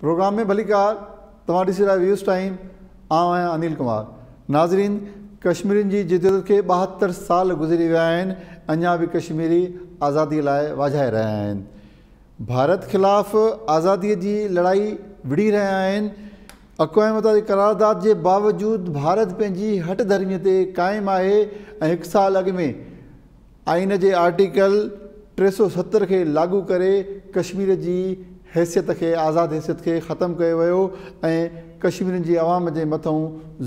Programme ۾ ڀليڪار توهان ڏسي رهيا ويوز ٽائيم آئون آهيان انيل ڪمار ناظرين ڪشميرين جي جدوجهد کي 72 سال گذري ويا آهن اڃا به ڪشميري آزادي لاء واجهائي رهيا آهن ڀارت خلاف آزادي جي لڙائي وڙهي رهيا آهن اقوام متحده جي قرارداد جي باوجود ڀارت پنهنجي هٺ ڌرمي تي قائم آهي ۽ هڪ سال اڳ ۾ آئين جي آرٽيڪل 370 کي لاڳو ڪري ڪشمير جي حيثيت کي آزاد حيثيت کي ختم ڪيو ويو ۽ ڪشميرين جي عوام جي مٿئون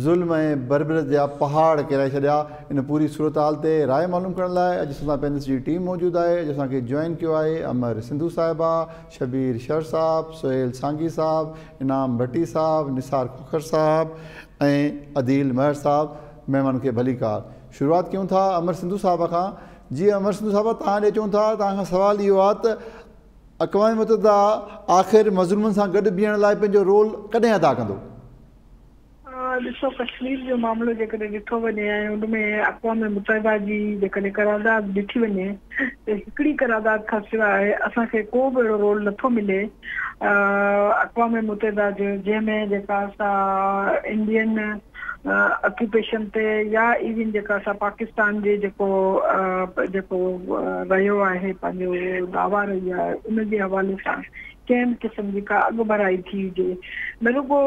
ظلم ۽ بربريت جا پهاڙ ڪيرائي ڇڏيا. ان پوري صورتحال تي راء معلوم ڪرڻ لاء اڄ اسان سان پينلسٽ جي ٽيم موجود آهي. اڄ اسان کي جوائن ڪيو آهي امر سنڌو صاحبه، شبير شر صاحب، سهيل سانگي صاحب، انعام ڀٽي صاحب، نثار کوکر صاحب ۽ عديل مهر صاحب. مهمانن کي ڀليڪار. شروعات ڪيون ٿا امر سنڌو صاحب کان. جي امر سنڌو صاحب توهان ڏي اچون ٿا توهان کان سوال اهو آهي ته اقوام متحده آخر مظلومن سان گڏ بيهڻ لاء پنهنجو رول ڪڏهن ادا ڪندو؟ ڏسو ڪشمير جو معاملو جيڪڏهن ڏٺو وڃي ۽ ان ۾ اقوام متحده جي جيڪڏهن قرارداد ڏٺي وڃي ته هڪڙي قرارداد کان سواء اسان کي ڪو به اهڙو رول نٿو ملي اقوام متحده جو جنهن ۾ جيڪا سا انڊين اڪيوپيشن تي يا ايون جيڪا سا پاڪستان جي جيڪو جيڪو رهيو آهي پنهنجو دعويٰ رهي آهي ان جي حوالي سان ڪنهن به قسم جي ڪا اڳڀرائي ٿي هجي نه رڳو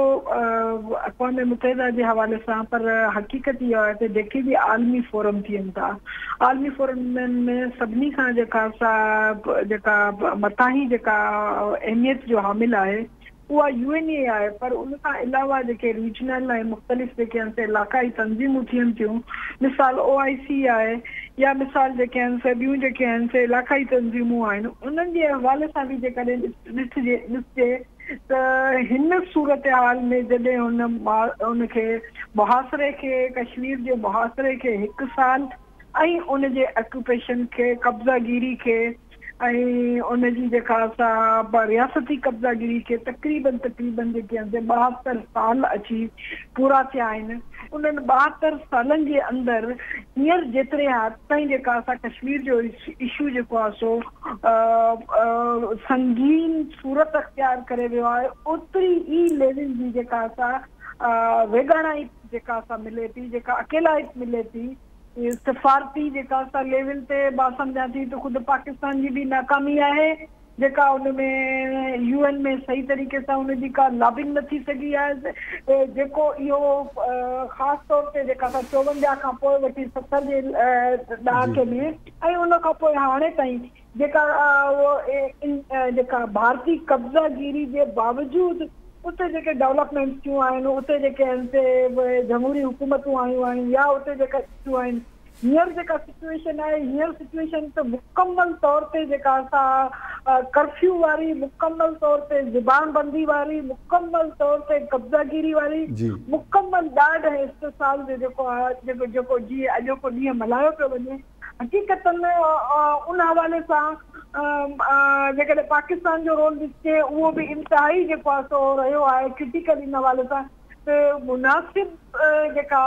اقوام متحده جي حوالي سان پر حقيقت اها آهي ته جيڪي به عالمي فورم ٿين ٿا عالمي فورمن ۾ سڀني کان جيڪا سا جيڪا مٿاهين جيڪا اهميت جو حامل آهي اها يو اين اي آهي پر ان کان علاوه جيڪي ريجنل ۽ مختلف جيڪي آهن سي علاقائي تنظيمون ٿين ٿيون مثال او آء سي آهي يا مثال جيڪي آهن سي ٻيون جيڪي آهن سي علاقائي تنظيمون آهن انهن جي حوالي سان به جيڪڏهن ڏسجي ڏسجي ته هن صورتحال ۾ جڏهن هن ان کي محاصري کي ڪشمير جي محاصري کي هڪ سال ۽ ان جي اڪيوپيشن کي قبضه گيري کي ۽ ان جي جيڪا سا رياستي قبضه گيري کي تقريبن تقريبن جيڪي آهن سي 72 سال اچي پورا ٿيا آهن انهن 72 سالن جي اندر هينئر جيتري حد تائين جيڪا سا ڪشمير جو اشو جيڪو آهي سو سنگين صورت اختيار ڪري ويو آهي اوتري ئي ليول جي جيڪا سا ويڳاڻائپ جيڪا سا ملي ٿي جيڪا اڪيلائپ ملي ٿي سفارتي جيڪا سا ليول تي مان سمجهان ٿي ته خود پاڪستان جي به ناڪامي آهي جيڪا ان ۾ يو اين ۾ صحيح طريقي سان ان جي ڪا لابنگ نه ٿي سگهي آهي جيڪو اهو خاص طور تي جيڪا سا 54 کان پوء وٺي 70 جي ڏهاڪي ۾ ۽ ان کان پوء هاڻي تائين جيڪا جيڪا ڀارتي قبضه گيري جي باوجود اتي جيڪي ڊولپمينٽس ٿيون آهن اتي جيڪي آهن سي جمهوري حڪومتون آيون آهن يا اتي جيڪا ٿيون آهن هينئر جيڪا سچوئيشن آهي هينئر سچوئيشن ته مڪمل طور تي جيڪا سا ڪرفيو واري مڪمل طور تي زبان بندي واري مڪمل طور تي قبضه گيري واري مڪمل ڏاڍ ۽ استحصال جو جيڪو آهي جيڪو جي اڄوڪو ڏينهن ملهايو پيو وڃي حقيقتن ان حوالي سان جيڪڏهن پاڪستان جو رول ڏسجي اهو به انتهائي جيڪو آهي سو رهيو آهي ڪرٽيڪل ان حوالي سان ته مناسب جيڪا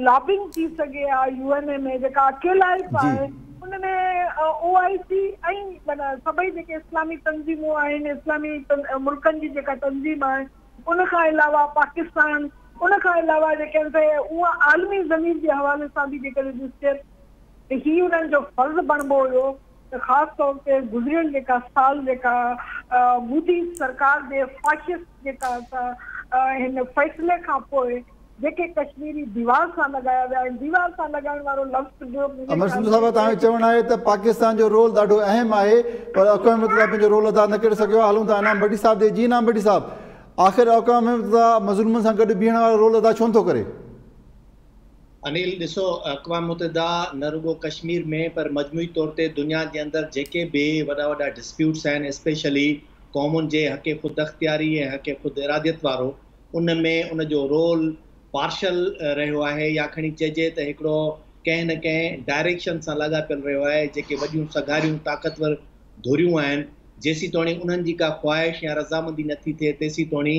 لابنگ ٿي سگهي ها يو اين اي ۾ جيڪا اڪيلائپ آهي ان ۾ او آء سي ۽ معنيٰ سڀئي جيڪي اسلامي تنظيمون آهن اسلامي ملڪن جي جيڪا تنظيم آهي ان کان علاوه پاڪستان ان کان علاوه جيڪي آهن سي اها عالمي ضمير جي حوالي سان به جيڪڏهن ڏسجي ته هي انهن جو فرض بڻبو هيو ته خاص طور تي گذريل جيڪا سال جيڪا مودي سرڪار جي فاشسٽ جيڪا هن فيصلي کان پوء جيڪي ڪشميري ديوار سان لڳايا ويا آهن ديوار سان لڳائڻ وارو لفظ به منهنجي امر سنڌو صاحب توهان جو چوڻ آهي ته پاڪستان جو رول ڏاڍو اهم آهي پر اقوام متحده پنهنجو رول ادا نه ڪري سگهيو آهي هلون ٿا انعام ڀٽي صاحب ڏي جي انعام ڀٽي صاحب آخر اقوام متحده مظلومن سان گڏ بيهڻ وارو رول ادا ڇو نٿو ڪري؟ انيل، ڏسو اقوام متحده نه رڳو ڪشمير ۾ پر مجموعي طور تي دنيا جي اندر جيڪي به وڏا وڏا ڊسپيوٽس آهن اسپيشلي قومن جي حق خود اختياري ۽ حق خود اراديت وارو ان ۾ ان جو رول پارشل رهيو آهي يا کڻي چئجي ته هڪڙو ڪنهن نه ڪنهن ڊائريڪشن سان لاڳاپيل رهيو آهي جيڪي وڏيون سگهاريون طاقتور ڌريون آهن، جيسيتوڻي انهن جي ڪا خواهش يا رضامندي نه ٿي ٿئي تيسيتوڻي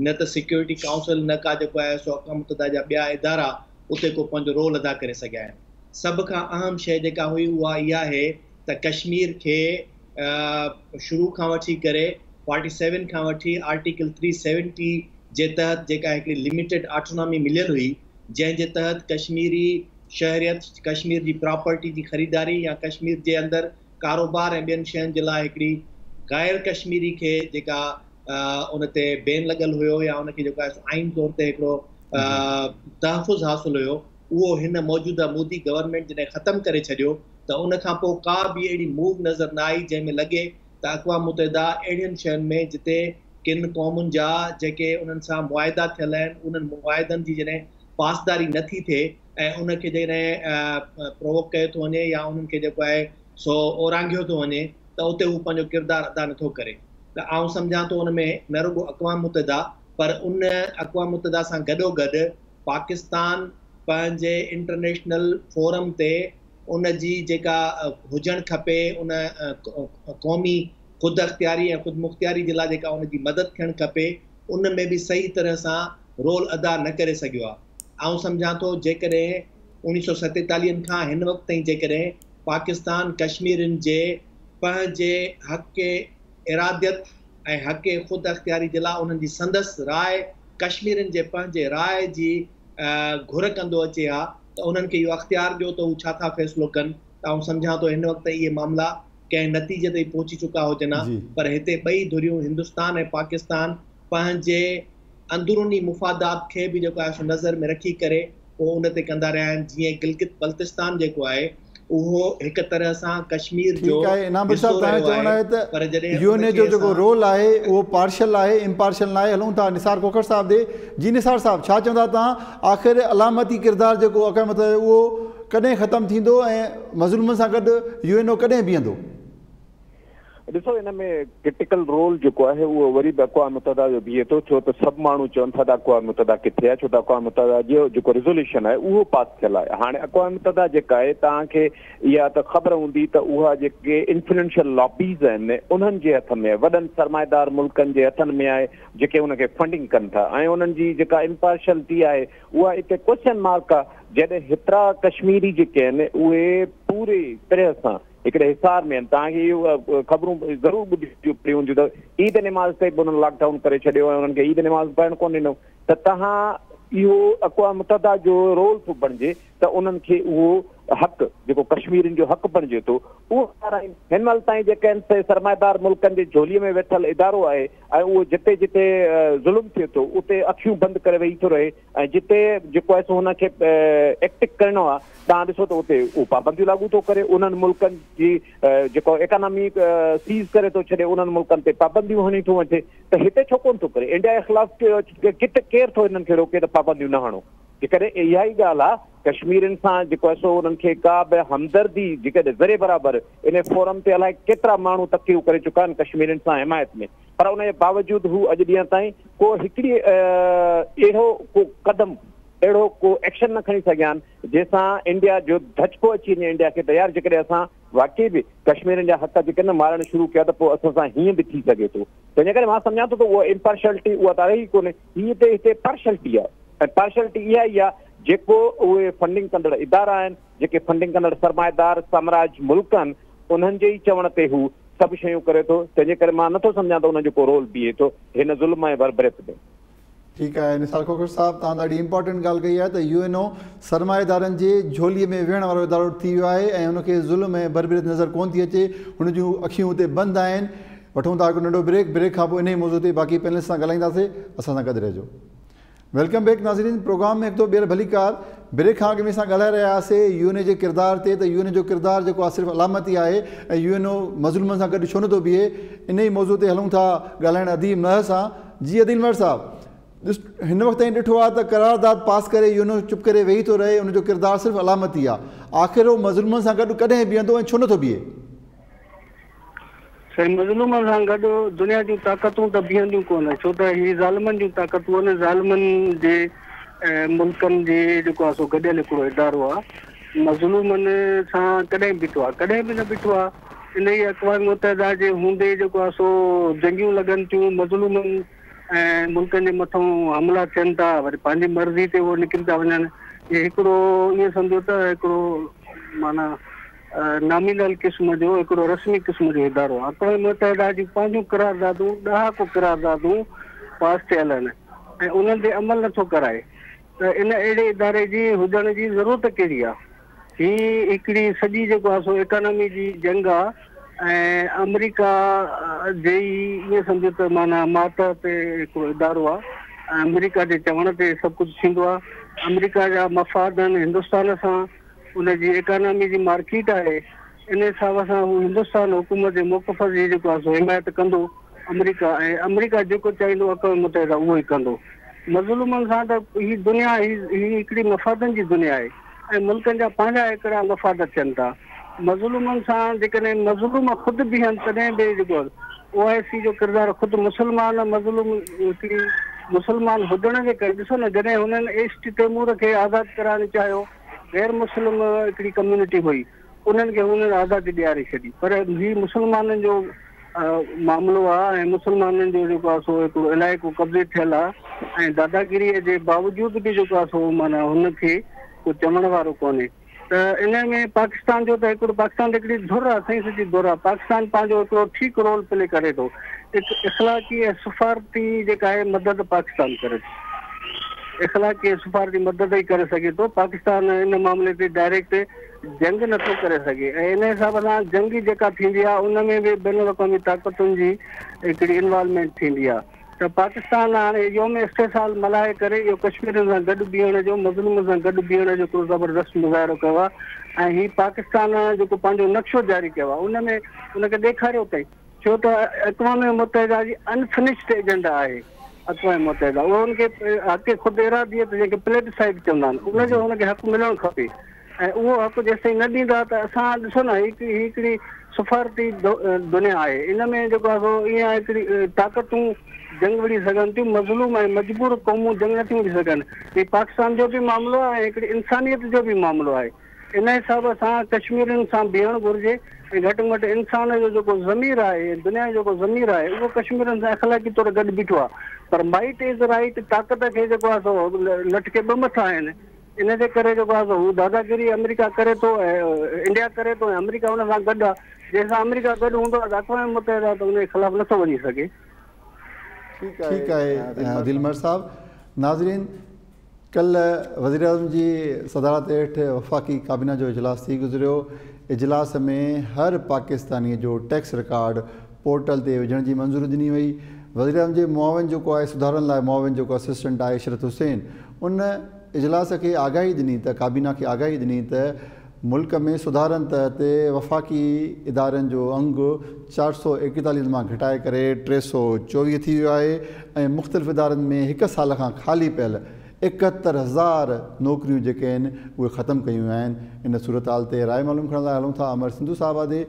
نه ته سيڪيورٽي ڪائونسل نه ڪا جيڪو آهي سو اقوام متحده جا ٻيا ادارا اتي ڪو پنهنجو رول ادا ڪري سگهيا آهن. سڀ کان اهم شيء جيڪا هئي اها اها آهي ته ڪشمير کي شروع کان وٺي ڪري 47 کان وٺي آرٽيڪل 370 جي تحت جيڪا هڪڙي لميٽيڊ آٽونامي مليل هئي، جنهن جي تحت ڪشميري شهريت، ڪشمير جي پراپرٽي جي خريداري يا ڪشمير جي اندر ڪاروبار ۽ ٻين شين جي لاء هڪڙي غير ڪشميري کي جيڪا ان تي بين لڳل هيو يا ان کي جيڪو آهي آئين طور تي هڪڙو تحفظ حاصل هيو، اهو هن موجوده مودي گورنمينٽ جڏهن ختم ڪري ڇڏيو ته ان کان پوء ڪا به اهڙي موو نظر نه آئي جنهن ۾ لڳي ته اقوام متحده اهڙين شين ۾ جتي ڪن قومن جا جيڪي انهن سان معاهدا ٿيل آهن، انهن معاهدن جي جڏهن پاسداري نه ٿي ٿئي ۽ ان کي جيڪڏهن پرووڪ ڪيو ٿو وڃي يا انهن کي جيڪو آهي سو اورانگهيو ٿو وڃي ته اتي هو پنهنجو ڪردار ادا نه ٿو ڪري. ته آئون سمجهان ٿو ان ۾ نه رڳو اقوام متحده پر ان اقوام متحده سان گڏوگڏ پاڪستان پنهنجي انٽرنيشنل فورم تي ان جي جيڪا هجڻ کپي ان قومي خود اختياري ۽ خود مختياري جي لاء جيڪا ان جي مدد ٿيڻ کپي ان ۾ به صحيح طرح سان رول ادا نه ڪري سگهيو آهي. آئون سمجهان ٿو جيڪڏهن 1947 کان هن وقت تائين جيڪڏهن پاڪستان ڪشميرين جي پنهنجي حق اراديت ۽ حق خود اختياري جي لاء انهن جي سندس راء ڪشميرين جي پنهنجي راء جي گهر ڪندو اچي ها ته انهن کي اهو اختيار ڏيو ته هو ڇا ٿا فيصلو ڪن ته آئون سمجهان ٿو هن وقت اهي معاملا ڪنهن نتيجي تائين پهچي چڪا هجن ها پر هتي ٻئي ڌريون هندستان ۽ پاڪستان پنهنجي اندروني مفادات کي به جيڪو آهي سو نظر ۾ رکي ڪري پوء ان تي ڪندا رهيا آهن جيئن گلگت بلتستان جيڪو آهي اهو هڪ طرح سان ڪشمير جو ٺيڪ آهي انعام حصو صاحب، توهان رهيو جو چوڻ آهي آهي ته پر جڏهن يو ان اين اي جو کي جيڪو اسان رول آهي اهو پارشل آهي، امپارشل ناهي. هلون ٿا نثار کوکر صاحب ڏي. جي نثار صاحب، ڇا چوندا توهان، آخر علامتي ڪردار جيڪو اقوام متحده جو اهو ڪڏهن ختم ٿيندو ۽ مظلومن سان گڏ يو اين او ڪڏهن بيهندو؟ ڏسو، ان ۾ ڪرٽيڪل رول جيڪو آهي اهو وري به اقوام متحده جو بيهي ٿو، ڇو ته سڀ ماڻهو چون ٿا ته اقوام متحده ڪٿي آهي، ڇو ته اقوام متحده جو جيڪو ريزوليوشن آهي اهو پاس ٿيل آهي. هاڻي اقوام متحده جيڪا آهي، توهان کي اها ته خبر هوندي ته اها جيڪي انفلوئنشل لابيز آهن انهن جي هٿ ۾ آهي، وڏن سرمائيدار ملڪن جي هٿن ۾ آهي جيڪي ان کي فنڊنگ ڪن ٿا ۽ انهن جي جيڪا امپارشلٽي آهي اها اتي ڪوئسچن مارڪ آهي. جڏهن هيترا ڪشميري جيڪي آهن اهي پوري طرح سان هڪڙي حصار ۾ آهن. توهان کي اهو خبرون ضرور ٻڌيون پڙهيون هونديون ته عيد نماز تي به انهن لاڪ ڊائون ڪري ڇڏيو ۽ انهن کي عيد نماز پڙهڻ ڪونه ڏنو، ته توهان اهو اقوام متحده جو رول ٿو بڻجي ته انهن کي اهو حق جيڪو ڪشميرين جو حق بڻجي ٿو اهو ڏيارائين. هن مهل تائين جيڪي آهن سي سرمائيدار ملڪن جي جهولي ۾ ويٺل ادارو آهي ۽ اهو جتي جتي ظلم ٿئي ٿو اتي اکيون بند ڪري ويهي ٿو رهي ۽ جتي جيڪو آهي سو هن کي ايڪٽ ڪرڻو آهي توهان ڏسو ته اتي اهو پابنديون لاڳو ٿو ڪري، انهن ملڪن جي جيڪو ايڪانامي سيز ڪري ٿو ڇڏي، انهن ملڪن تي پابنديون هڻي ٿو وٺي ته هتي ڇو ڪونه ٿو ڪري؟ انڊيا جي خلاف ڪٿي ڪير ٿو هنن کي روڪي ته پابنديون نه هڻو؟ جيڪڏهن اها ئي ڳالهه آهي ڪشميرين سان جيڪو آهي سو انهن کي ڪا به همدردي جيڪڏهن ذري برابر، ان فورم تي الائي ڪيترا ماڻهو تقريرون ڪري چڪا آهن ڪشميرين سان حمايت ۾، پر ان جي باوجود هو اڄ ڏينهن تائين ڪو هڪڙي اهڙو ڪو قدم، اهڙو ڪو ايڪشن نه کڻي سگهيا آهن جنهن سان انڊيا جو ڌچڪو اچي وڃي انڊيا کي ته يار جيڪڏهن اسان واقعي به ڪشميرين جا حق جيڪڏهن نه مارڻ شروع ڪيا ته پوء اسان سان هيئن به ٿي سگهي ٿو. تنهن جي ڪري مان سمجهان ٿو ته اها امپارشلٽي اها ته رهي ڪونهي، هي هتي هتي پارشلٽي آهي ۽ پارشلٽي اها ئي آهي جيڪو اهي فنڊنگ ڪندڙ ادارا آهن، جيڪي فنڊنگ ڪندڙ سرمائيدار سامراج ملڪ آهن انهن جي ئي چوڻ تي هو سڀ شيون ڪري ٿو، تنهن جي ڪري مان نٿو سمجهان ته انهن جو ڪو رول بيهي ٿو هن ظلم ۽ بربريت ۾. ٺيڪ آهي نثار کوکر صاحب، توهان ڏاڍي امپارٽنٽ ڳالهه ڪئي آهي ته يو اين او سرمائيدارن جي جهولي ۾ ويهڻ وارو ادارو ٿي ويو آهي ۽ ان کي ظلم ۽ بربريت نظر ڪونه ٿي اچي، هن جون اکيون اتي بند آهن. وٺون ٿا هڪ ننڍو بريڪ، بريڪ کان پوء انهي موضوع تي باقي پينلسٽ سان ڳالهائينداسين، اسان سان گڏ رهجو. Welcome back ناظرين، پروگرام ۾ هڪ دفعو ٻيهر ڀليڪار. بريڪ کان اڳ ۾ اسان ڳالهائي رهيا هئاسي يو اين اي جي ڪردار تي ته يو اين اي جو ڪردار جيڪو آهي صرف علامتي آهي ۽ يو اين او مظلومن سان گڏ ڇو نٿو بيهي، انهي موضوع تي هلون ٿا ڳالهائڻ اديب مهر سان. جي عديل مهر صاحب، ڏس هن وقت تائين ڏٺو آهي ته قرارداد پاس ڪري يو اين او چپ ڪري ويهي ٿو رهي، ان جو ڪردار صرف علامتي آهي، آخر هو مظلومن سان گڏ ڪڏهن بيهندو ۽ ڇو نٿو بيهي؟ سائين مظلومن سان گڏ دنيا جون طاقتون ته بيهنديون ڪونه، ڇو ته هي ظالمن جون طاقتون آهن، ظالمن جي ملڪن جي جيڪو آهي سو گڏيل هڪڙو ادارو آهي، مظلومن سان ڪڏهن بيٺو آهي؟ ڪڏهن به نه بيٺو آهي. انهيء اقوام متحده جي هوندي جيڪو آهي سو جنگيون لڳن ٿيون، مظلومن ۽ ملڪن جي مٿئون حملا ٿين ٿا، وري پنهنجي مرضي تي اهي نڪري ٿا وڃن. هي هڪڙو ائين سمجهو ته هڪڙو معنيٰ نامينل قسم جو هڪڙو رسمي قسم جو ادارو آهي. اقوام متحده جون پنهنجون قراردادون ڏهاڪو قراردادون پاس ٿيل آهن ۽ انهن تي عمل نٿو ڪرائي ته ان اهڙي اداري جي هجڻ جي ضرورت ڪهڙي آهي؟ هي هڪڙي سڄي جيڪو آهي سو ايڪانامي جي جنگ آهي ۽ آمريڪا جي ئي ائين سمجهو ته معنيٰ ماتحت هڪڙو ادارو آهي ۽ آمريڪا جي چوڻ تي سڀ ڪجهه ٿيندو آهي. آمريڪا جا مفاد آهن هندستان سان، ان جي ايڪانامي جي مارڪيٽ آهي، ان حساب سان هو هندستان حڪومت جي موقف جي جيڪو آهي سو حمايت ڪندو آمريڪا ۽ آمريڪا جيڪو چاهيندو اقوام متحده اهو ئي ڪندو. مظلومن سان ته هي دنيا هي هي هڪڙي مفادن جي دنيا آهي ۽ ملڪن جا پنهنجا هڪڙا مفاد ٿين ٿا. مظلومن سان جيڪڏهن مظلوم خود بيهن تڏهن به جيڪو او آء سي جو ڪردار خود مسلمان مظلوم هڪڙي مسلمان هجڻ جي ڪري ڏسو نه جڏهن هنن ايسٽ تيمور کي آزاد ڪرائڻ چاهيو غير مسلم هڪڙي ڪميونٽي هئي انهن کي هنن آزادي ڏياري ڇڏي پر هي مسلمانن جو معاملو آهي ۽ مسلمانن جو جيڪو آهي سو هڪڙو علائقو قبضي ٿيل آهي ۽ داداگيري جي باوجود به جيڪو آهي سو معنيٰ هن کي ڪو چوڻ وارو ڪونهي ته ان ۾ پاڪستان جو ته هڪڙو پاڪستان ته هڪڙي ڌر آهي سائين سڄي ڌر آهي پاڪستان پنهنجو هڪڙو ٺيڪ رول پلي ڪري ٿو هڪ اخلاقي ۽ سفارتي جيڪا آهي مدد پاڪستان ڪري ٿو. اخلاقي ۽ سفارتي مدد ئي ڪري سگهي ٿو، پاڪستان ان معاملي تي ڊائريڪٽ جنگ نه ٿو ڪري سگهي ۽ ان حساب سان جنگ جيڪا ٿيندي آهي ان ۾ به بين الاقوامي طاقتن جي هڪڙي انوالومينٽ ٿيندي آهي ته پاڪستان هاڻي يوم استحصال ملهائي ڪري اهو ڪشميرين سان گڏ بيهڻ جو مظلومن سان گڏ بيهڻ جو هڪڙو زبردست مظاهرو ڪيو آهي ۽ هي پاڪستان جيڪو پنهنجو نقشو جاري ڪيو آهي ان ۾ ان کي ڏيکاريو اٿئي ڇو ته اقوام متحده جي انفنشڊ ايجنڊا آهي اقوام متحده اهو ان کي حق خود اراديت جنهن کي پليبسائيڊ چوندا آهن ان جو هن کي حق ملڻ کپي ۽ اهو حق جيستائين نه ڏيندا ته اسان ڏسو نه هي هڪڙي سفارتي دنيا آهي ان ۾ جيڪو آهي سو ائين هڪڙي طاقتون جنگ وڙهي سگهن ٿيون مظلوم ۽ مجبور قومون جنگ نٿيون وڙهي سگهن هي پاڪستان جو به معاملو آهي ۽ هڪڙي انسانيت جو به معاملو آهي ان حساب سان ڪشميرين سان بيهڻ گهرجي ۽ گهٽ ۾ گهٽ انسان جو جيڪو ضمير آهي ۽ دنيا جو جيڪو ضمير آهي اهو ڪشميرين سان اخلاقي طور گڏ بيٺو آهي پر مائيٽ از رائيٽ طاقت کي جيڪو آهي سو لٺ کي ٻه مٿا آهن ان جي ڪري جيڪو آهي سو هو داداگيري آمريڪا ڪري ٿو ۽ انڊيا ڪري ٿو ۽ آمريڪا ان سان گڏ آهي جنهن سان آمريڪا گڏ هوندو آهي ته اقوام متحده ته ان جي خلاف نٿو وڃي سگهي. ٺيڪ آهي عديل مهر صاحب. ناظرين ڪلهه وزيراعظم جي صدارت هيٺ وفاقي ڪابينا جو اجلاس ٿي گذريو، اجلاس ۾ هر پاڪستاني جو ٽيڪس رڪارڊ پورٽل تي وجهڻ جي منظوري ڏني وئي، وزيراعظم جي معاون جيڪو آهي سڌارن لاء معاون جيڪو اسسٽنٽ آهي عشرت حسين ان اجلاس کي آگاهي ڏني ته ڪابينا کي آگاهي ڏني ته ملڪ ۾ سڌارن تحت وفاقي ادارن جو انگ 441 مان گهٽائي ڪري 324 ٿي ويو آهي ۽ مختلف ادارن ۾ هڪ سال کان خالي پيل 71 هزار نوڪريون جيڪي آهن اهي ختم ڪيون ويون آهن. ان صورتحال تي راء معلوم ڪرڻ لاء هلون ٿا امر سنڌو صاحبه ڏي.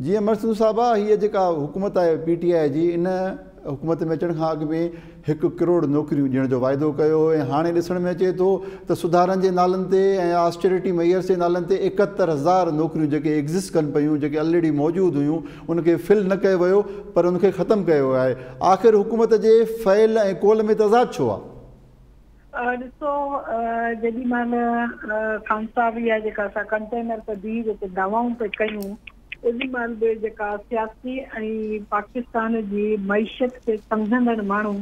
جي امر سنڌو صاحبه هيء جيڪا حڪومت آهي پي ٽي آء جي ان حڪومت ۾ اچڻ کان اڳ ۾ هڪ ڪروڙ نوڪريون ڏيڻ جو واعدو ڪيو هو ۽ هاڻي ڏسڻ ۾ اچي ٿو ته سڌارن جي نالن تي ۽ آسٽيريٽي ميئرس جي نالن تي 71 هزار نوڪريون جيڪي ايگزسٽ ڪن پيون جيڪي الريڊي موجود هيون ان کي فل نه ڪيو ويو پر ان کي ختم ڪيو ويو آهي آخر حڪومت جي فعل ۽ قول ۾ تضاد ڇو آهي؟ ڏسو جيڏي مهل خان صاحب اها جيڪا اسان ڪنٽينر ڪڍي جيڪي دعوائون پئي ڪيون اوڏي مهل به جيڪا سياسي ۽ پاڪستان جي معيشت کي سمجهندڙ ماڻهو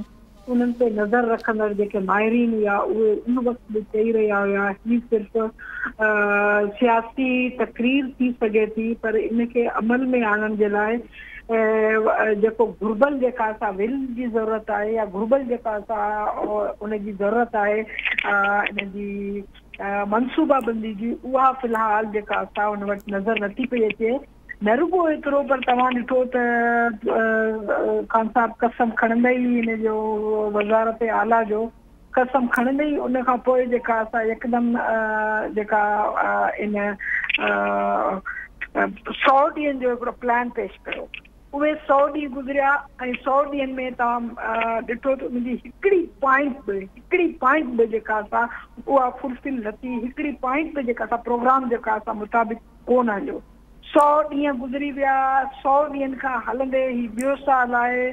انهن تي نظر رکندڙ جيڪي ماهرين هيا اهي ان وقت به چئي رهيا هيا هي صرف سياسي تقرير ٿي سگهي ٿي پر ان کي عمل ۾ آڻڻ جي لاء جيڪو گهربل جيڪا سا ول جي ضرورت آهي يا گهربل جيڪا سا ان جي ضرورت آهي ان جي منصوبا بندي جي اها في الحال جيڪا سا ان وٽ نظر نٿي پئي اچي نه رڳو ايترو پر توهان ڏٺو ته خان صاحب قسم کڻندي ئي ان جو وزارت اعليٰ جو قسم کڻندي ئي ان کان پوء جيڪا سا يڪدم جيڪا ان سئو ڏينهن جو هڪڙو پلان پيش ڪيو اهي سئو ڏينهن گذريا ۽ سئو ڏينهن ۾ توهان ڏٺو ته ان جي هڪڙي پوائنٽ به هڪڙي پوائنٽ به جيڪا سا اها فلفل نه ٿي هڪڙي پوائنٽ به جيڪا سا پروگرام جيڪا سا مطابق ڪونه هليو. سئو ڏينهن گذري ويا، سئو ڏينهن کان هلندي هي ٻيو سال آهي،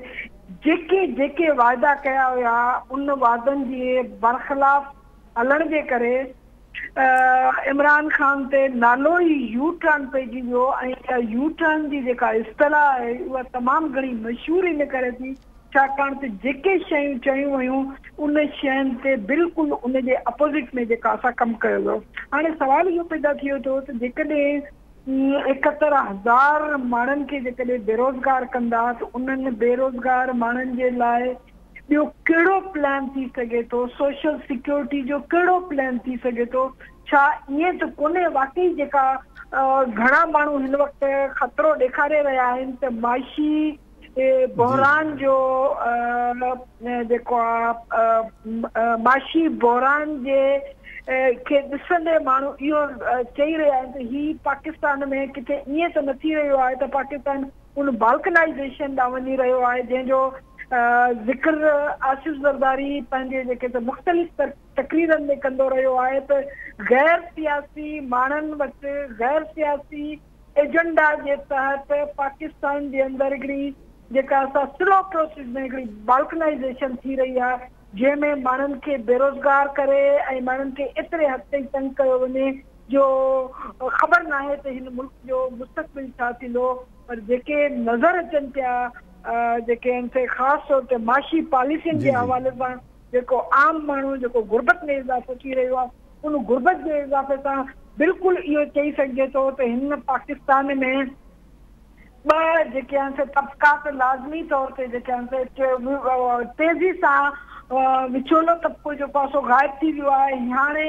جيڪي جيڪي واعدا ڪيا هيا ان وعدن جي برخلاف هلڻ جي ڪري عمران خان تي نالو ئي يو ٽرن پئجي ويو ۽ اها يو ٽرن جي جيڪا اصطلاح آهي اها تمام گهڻي مشهور ان ڪري ٿي ڇاڪاڻ ته جيڪي شيون چيون ويون ان شين تي بلڪل ان جي اپوزٽ ۾ جيڪا اسان ڪم ڪيو ويو. هاڻي سوال اهو پيدا ٿئي ٿو ته جيڪڏهن 71,000 ماڻهن کي جيڪڏهن بيروزگار ڪندا ته انهن بيروزگار ماڻهن جي لاء ٻيو ڪهڙو پلان ٿي سگهي ٿو، سوشل سيڪيورٽي جو ڪهڙو پلان ٿي سگهي ٿو، ڇا ائين ته ڪونهي واقعي جيڪا گهڻا ماڻهو هن وقت خطرو ڏيکاري رهيا آهن ته معاشي بحران جو جيڪو آ معاشي بحران جي کي ڏسندي ماڻهو اهو چئي رهيا آهن ته هي پاڪستان ۾ ڪٿي ائين ته نه ٿي رهيو آهي ته پاڪستان ان بالڪنائيزيشن ڏانهن وڃي رهيو آهي جنهن جو ذڪر آصف زرداري پنهنجي جيڪي ته مختلف تقريرن ۾ ڪندو رهيو آهي ته غير سياسي ماڻهن وٽ غير سياسي ايجنڊا جي تحت پاڪستان جي اندر هڪڙي جيڪا سا سلو پروسيس ۾ هڪڙي بالڪنائيزيشن ٿي رهي آهي جنهن ۾ ماڻهن کي بيروزگار ڪري ۽ ماڻهن کي ايتري حد تائين تنگ ڪيو وڃي جو خبر ناهي ته هن ملڪ جو مستقبل ڇا ٿيندو پر جيڪي نظر اچن پيا جيڪي آهن سي خاص طور تي معاشي پاليسين جي حوالي سان جيڪو عام ماڻهو جيڪو غربت ۾ اضافو ٿي رهيو آهي ان غربت جي اضافي سان بلڪل اهو چئي سگهجي ٿو ته هن پاڪستان ۾ ٻه جيڪي آهن سي طبقات لازمي طور تي جيڪي آهن سي تيزي سان وچولو طبقو جيڪو آهي سو غائب ٿي ويو آهي هاڻي